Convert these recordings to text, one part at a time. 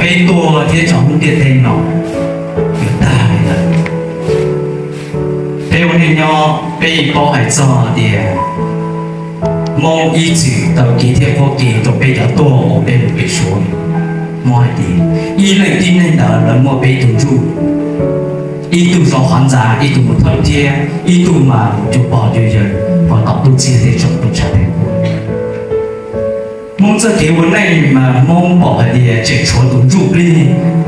Peb tuag thiab tso lub ntiaj teb no yuav tag li lawm. Peb ua neej nyob peb yeej paub hais txog tias Hmoob ib txwm taw kev thiab qhuab kev rau peb cov tuag uas peb mus pem Suav. Hmoob hais tias ib leej tib neeg ntawd lawv muaj peb tug ntsuj, ib tug zov qhov ntxa, ib tug mus thawj thiab ib tug mas mus cuag pog cuag yawg, pog tom tub txib thiab tsoom tub tshav thiab. Hmoob txoj kev ua neej mas Hmoob pom hais tias tseem tshuav tus ntsuj plig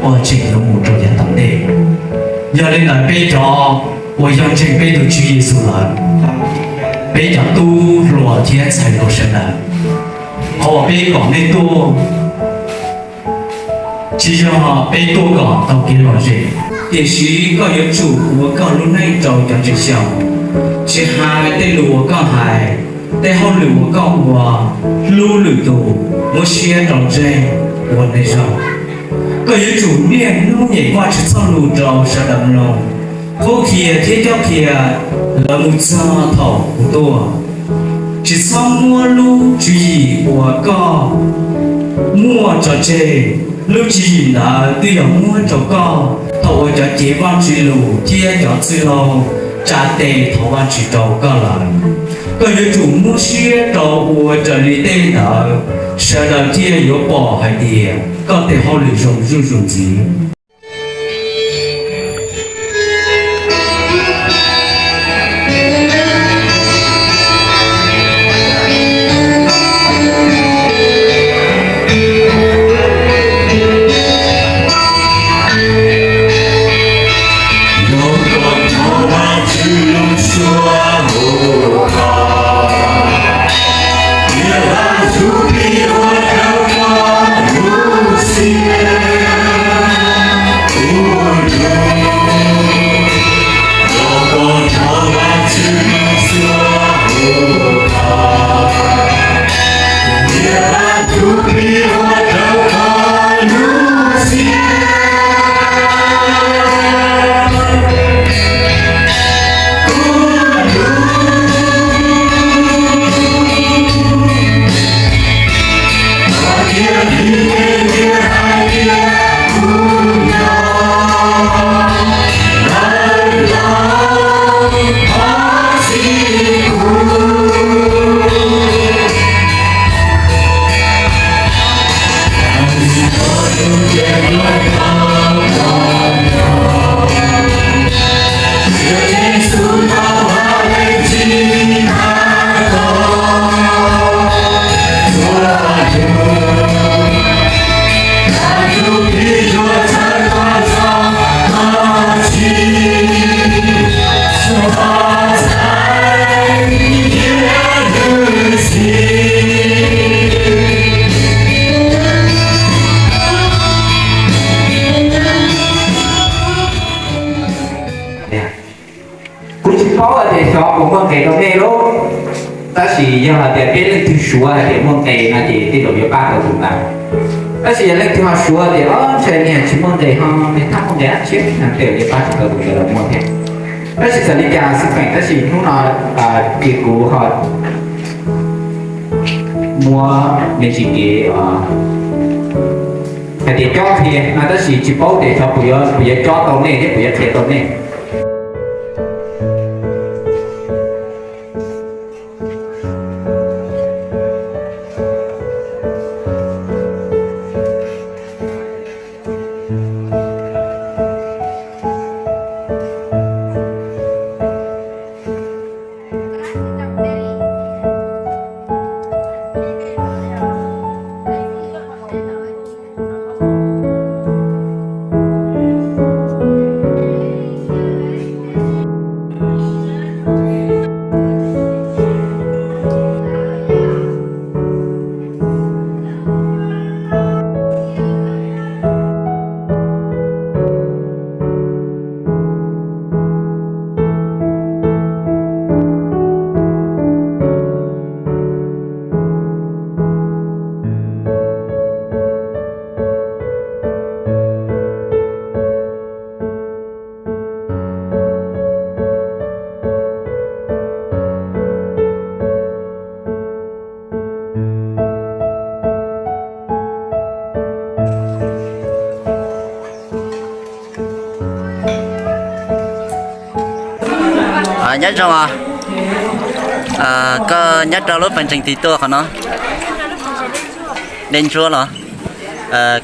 uas tseem yuav mus rau yav tom ntej. Yog li ntawd peb cov uas yog ntseeg peb tus Tswv Yexus lawm, peb cov tub hluas thiab ntxhais hluas sawv daws, qhov uas peb kom nej tuaj tsis yog peb tuaj kom tau kev lom zem, tiam sis koj yuav tsum ua koj lub neej rau cov ntseeg xyaum, tsis hais tej lus uas koj hais, tej hauj lwm uas koj ua, hlub lwm tus, muab siab rau ntseeg, ua neeg zoo. Koj yuav tsum niaj hnub nyem Vajtswv txoj lus rau sawv daws mloog, qhuab qhia thiab cob qhia lawv mus txog thaum kuv tuaj. Tsis txhob muab lub tswv yim uas koj muaj tso tseg, lub tswv yim ntawd twb yog muab rau koj thaum uas cov cev Vajtswv lus thiab cov txwj laug tsa tes thov Vajtswv rau koj lawm. Koj yuav tsum muab siab rau ua raws li tej ntawd, sawv daws thiaj yuav pom hais tias koj tej hauj lwm zoo zuj zus ntxiv. Kuv tsis paub hais tias xyov puas muaj nqe rau nej lub, tab sis yog hais tias peb leej twg suav hais tias muaj nqe no ces tej zaum yuav pab tau tus ntawd. Tab sis yog leej twg ho suav tias o ntshe niag tsis muaj nqe ho, niag thaj muaj nqe dab tsi no tej zaum yuav pab tsis tau tus ntawd los muaj thiab. Tab sis txawm li cas xij peem, tab sis hnub no ces kuv ho muab me ntsis kev hais tias cob qhia no, tab sis tsis paub tias xyov puas yuav, puas yuav cob tau nej thiab puas yuav qhia tau nej. Nyob zoo, koj nyob rau lub pawg ntseeg twg tuaj qhov no? Dej Ntsuab los?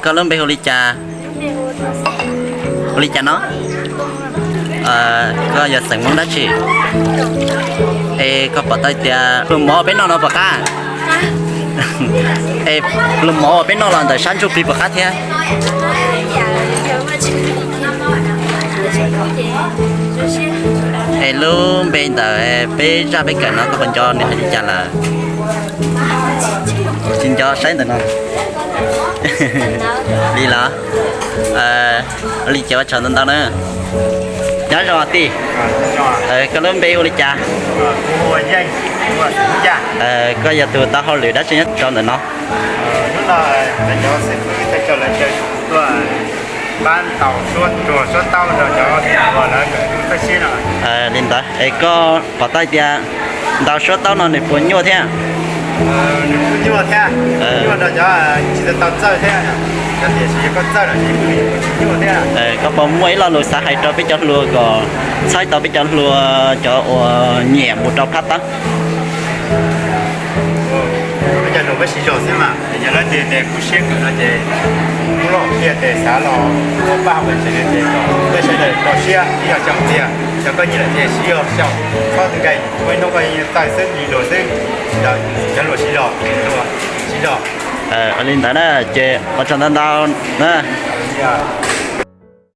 Koj lub npe hu li cas? Hu li cas no? Koj yog xeem Hmoob dab tsi? Es koj pom tau tias pluas mov peb noj no puas qab? Es pluas mov uas peb noj los ntawm sab ntsuj plig puas qab thiab? Es lub npe ntawm peb zaj peb kawm no koj puas nco nws hais li cas lawm? Tsis nco, saib ntawm no li los? Li ces ua tsaug ntau ntau na. Nyob zoo tij, koj lub npe hu li cas? Koj yog tus tau hauj lwm dab tsi nyob rau ntawm no? Li ntawd es koj pom tau tias ntaus suab taub no nws puas nyuaj thiab? Koj puas muaj ib lo lus xav hais rau peb cov hluas kom txhawb tau peb cov hluas cov uas nyiam mus rau phab tab? Peb cov hluas peb siv zog xwb mas, yog leej twg kuj siab kawm no ces kuj loj tiag ces xav los ua pab hauv pawg ntseeg no ces kom peb sawv daws rau siab ib zaug xyaum tiag, yog koj nyiam lawm ces siv zog xyaum, txhob nkees, muaj ib hnub koj txawj xwb li luag xwb. Cov hluas siv zog, siv zog. Ua li ntawd na, ces ua tsaug ntau ntau na.